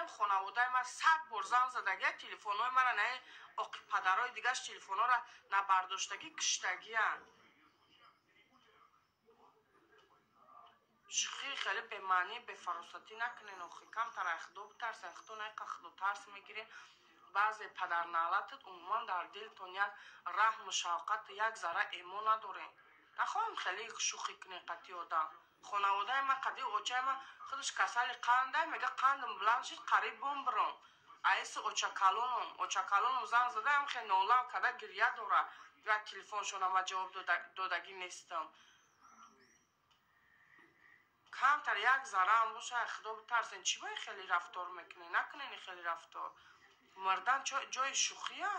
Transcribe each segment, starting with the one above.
мекунем. Хонаводаи ман 100 бор занг задагия, телефонҳои мара на оқи падарои дигаш телефонҳоро набардоштагӣ киштагиянд. Шӯхӣ хеле бемаънӣ, бефаросатӣ накунен охи, камтар ай худо битарсен, худо на иқа худотарс мегирен. Баъзе падарналатат умуман дар дилтон як раҳму шавқат, як зарра эмон надорен. Нахоҳем хеле шӯхӣ кунен қатъи одам. Хонаводаи ман қади очаи ман худаш касали қандай, мега қандам баланд шид, қариб бумбиром. Аиси очакалоном, очакалоном занг задаам, хе нолав када гирья дора. Як телефоншона ма ҷавоб додагӣ нестам. Камтар як зарраам боша, худо битарсен. Чӣ бо хеле рафтор мекунед? Накунен хеле рафтор. Мардан ҷои шӯхия.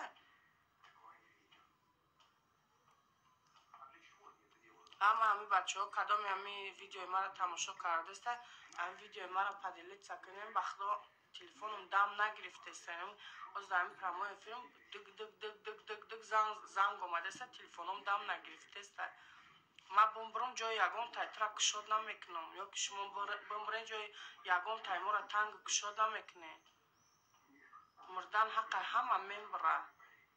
Ҳама ҳами бачаҳо кадоми ҳами видеои маро тамошо кардаста, ҳами видеои маро поделиться кунем. Ба худо телефоном дам нагирифтеста. Ҳоз дар ҳами прямой эфирм дык дык дык дык дык дык занг омадаста, телефоном дам нагирифтеста. Ман бумбурам ҷои ягон тайтра кушод намекунам, ё ки шумо бумбурен ҷои ягон таймора танг кушод намекунед. Мурдан ҳаққи ҳама мембара,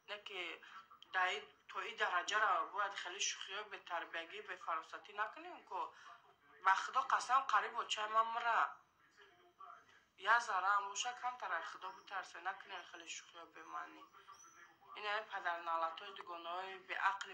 не ки то и дараҷаро бояд хеле шӯхиҳои бетарбиягӣ, бефаросатӣ накунем ку. Ба худо қасам, қариб очаи ман мира. Як зарраам боша, камтар ай худо битарсе, накунем хеле шӯхиҳои бемаънӣ. Ин ай падарналатҳои дугонаҳои беақли.